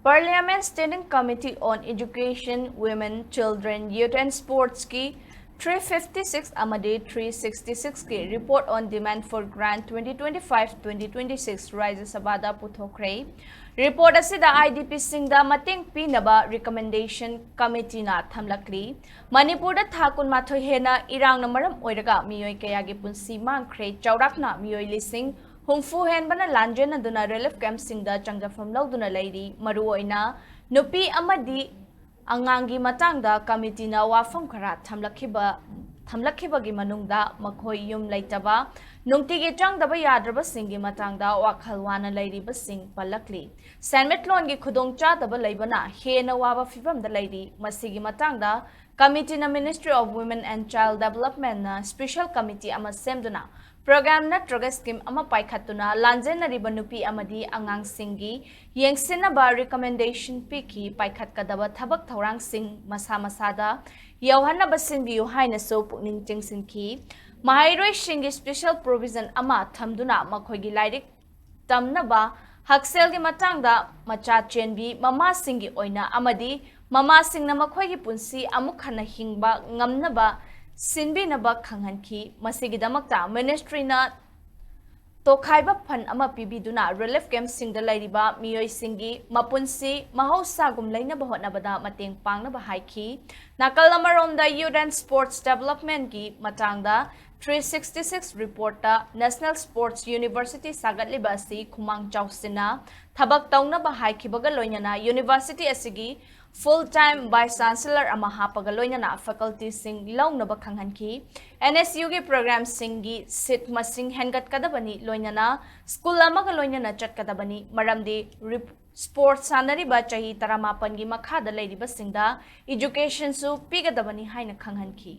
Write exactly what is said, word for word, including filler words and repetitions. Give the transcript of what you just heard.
Parliament Standing Committee on Education, Women, Children, Youth and Sports ꯀꯤ three fifty six ꯑꯃꯗꯤ three sixty six ꯀꯤ Report on Demand for Grant twenty twenty five twenty twenty six ꯔꯥꯖ꯭ꯌ ꯁꯚꯥꯗ ꯄꯨꯊꯣꯛꯈ꯭ꯔꯦ꯫ Report ꯑꯁꯤꯗ IDP ꯁꯤꯡꯗ ꯃꯇꯦꯡ ꯄꯤꯅꯕ recommendation committee ꯅ ꯊꯝꯂꯛꯂꯤ꯫ ꯃꯅꯤꯄꯨꯔꯗ ꯊꯥ ꯀꯨꯟꯃꯥꯊꯣꯏ ꯍꯦꯟꯅ ꯏꯔꯥꯡꯅ ꯃꯔꯝ ꯑꯣꯏꯔꯒ ꯃꯤꯑꯣꯏ ꯀꯌꯥꯒꯤ ꯄꯨꯟꯁꯤ ꯃꯥꯡꯈ꯭ꯔꯦ꯫ ꯆꯥꯎꯔꯥꯛꯅ ꯃꯤꯑꯣꯏ ꯂꯤꯁꯤꯡ ꯍꯨꯝꯐꯨ ꯍꯦꯟꯕꯅ ꯂꯥꯟꯖꯦꯟꯅꯗꯨꯅ relief camp ꯁꯤꯡꯗ ꯆꯪꯖꯐꯝ ꯂꯧꯗꯨꯅ ꯂꯩꯔꯤ꯫ ꯃꯔꯨꯑꯣꯏꯅ ꯅꯨꯄꯤ ꯑꯃꯗꯤ ꯑꯉꯥꯡꯒꯤ ꯃꯇꯥꯡꯗ committee ꯅ ꯋꯥꯐꯝ ꯈꯔ ꯊꯝꯂꯛꯈꯤꯕ, ꯊꯝꯂꯛꯈꯤꯕꯒꯤ ꯃꯅꯨꯡꯗ ꯃꯈꯣꯏ ꯌꯨꯝ ꯂꯩꯇꯕ, ꯅꯨꯡꯇꯤꯒꯤ ꯆꯪꯗꯕ ꯌꯥꯗ꯭ꯔꯕꯁꯤꯡꯒꯤ ꯃꯇꯥꯡꯗ ꯋꯥꯈꯜ ꯋꯥꯅ ꯂꯩꯔꯤꯕꯁꯤꯡ ꯄꯜꯂꯛꯂꯤ꯫ ꯁꯦꯟꯃꯤꯠꯂꯣꯟꯒꯤ ꯈꯨꯗꯣꯡꯆꯥꯗꯕ ꯂꯩꯕꯅ ꯍꯦꯟꯅ ꯋꯥꯕ ꯐꯤꯚꯝꯗ ꯂꯩꯔꯤ꯫ ꯃꯁꯤꯒꯤ ꯃꯇꯥꯡꯗ committee ꯅ Ministry of Women and Child Development ꯅ special committee ꯑꯃ ꯁꯦꯝꯗꯨꯅ program ꯅꯠꯇ꯭ꯔꯒ scheme ꯑꯃ ꯄꯥꯏꯈꯠꯇꯨꯅ ꯂꯥꯟꯖꯦꯟꯅꯔꯤꯕ ꯅꯨꯄꯤ ꯑꯃꯗꯤ ꯑꯉꯥꯡꯁꯤꯡꯒꯤ ꯌꯦꯡꯁꯤꯟꯅꯕ recommendation ꯄꯤꯈꯤ꯫ ꯄꯥꯏꯈꯠꯀꯗꯕ ꯊꯕꯛ ꯊꯧꯔꯥꯡꯁꯤꯡ ꯃꯁꯥ ꯃꯁꯥꯗ ꯌꯧꯍꯟꯅꯕ ꯁꯤꯟꯕꯤꯌꯨ ꯍꯥꯏꯅꯁꯨ ꯄꯨꯛꯅꯤꯡ ꯆꯤꯡꯁꯤꯟꯈꯤ꯫ ꯃꯍꯩꯔꯣꯏꯁꯤꯡꯒꯤ special provision ꯑꯃ ꯊꯝꯗꯨꯅ ꯃꯈꯣꯏꯒꯤ ꯂꯥꯏꯔꯤꯛ ꯇꯝꯅꯕ ꯍꯛꯁꯦꯜꯒꯤ ꯃꯇꯥꯡꯗ ꯃꯆꯥ ꯆꯦꯟꯕꯤ ꯃꯃꯥꯁꯤꯡꯒꯤ ꯑꯣꯏꯅ ꯑꯃꯗꯤ ꯃꯃꯥꯁꯤꯡꯅ ꯃꯈꯣꯏꯒꯤ ꯄꯨꯟꯁꯤ ꯑꯃꯨꯛ ꯍꯟꯅ ꯍꯤꯡꯕ ꯉꯝꯅꯕ ꯁꯤꯟꯕꯤꯅꯕ ꯈꯪꯍꯟꯈꯤ꯫ ꯃꯁꯤꯒꯤꯗꯃꯛꯇ ministry ꯅ ꯇꯣꯈꯥꯏꯕ fund ꯑꯃ ꯄꯤꯕꯤꯗꯨꯅ relief camp ꯁꯤꯡꯗ ꯂꯩꯔꯤꯕ ꯃꯤꯑꯣꯏꯁꯤꯡꯒꯤ ꯃꯄꯨꯟꯁꯤ ꯃꯍꯧꯁꯥꯒꯨꯝ ꯂꯩꯅꯕ ꯍꯣꯠꯅꯕꯗ ꯃꯇꯦꯡ ꯄꯥꯡꯅꯕ ꯍꯥꯏꯈꯤ꯫ ꯅꯥꯀꯜ ꯑꯃꯔꯣꯝꯗ Youth and Sports Development ꯀꯤ ꯃꯇꯥꯡꯗ three sixty six report ꯇ National Sports University ꯁꯥꯒꯠꯂꯤꯕ ꯑꯁꯤ ꯈꯨꯃꯥꯡ ꯆꯥꯎꯁꯤꯟꯅ ꯊꯕꯛ ꯇꯧꯅꯕ ꯍꯥꯏꯈꯤꯕꯒ ꯂꯣꯏꯅꯅ university ꯑꯁꯤꯒꯤ full time vice chancellor ꯑꯃ ꯍꯥꯞꯄꯒ ꯂꯣꯏꯅꯅ faculty ꯁꯤꯡ ꯂꯧꯅꯕ ꯈꯪꯍꯟꯈꯤ꯫ NSU ꯒꯤ program ꯁꯤꯡꯒꯤ seat ꯃꯁꯤꯡ ꯍꯦꯟꯒꯠꯀꯗꯕꯅꯤ, ꯂꯣꯏꯅꯅ school ꯑꯃꯒ ꯂꯣꯏꯅꯅ ꯆꯠꯀꯗꯕꯅꯤ, ꯃꯔꯝꯗꯤ rep-, sports ꯁꯥꯟꯅꯔꯤꯕ ꯆꯍꯤ ꯇꯔꯥꯃꯥꯄꯟꯒꯤ ꯃꯈꯥꯗ ꯂꯩꯔꯤꯕꯁꯤꯡꯗ education ꯁꯨ ꯄꯤꯒꯗꯕꯅꯤ ꯍꯥꯏꯅ ꯈꯪꯍꯟꯈꯤ꯫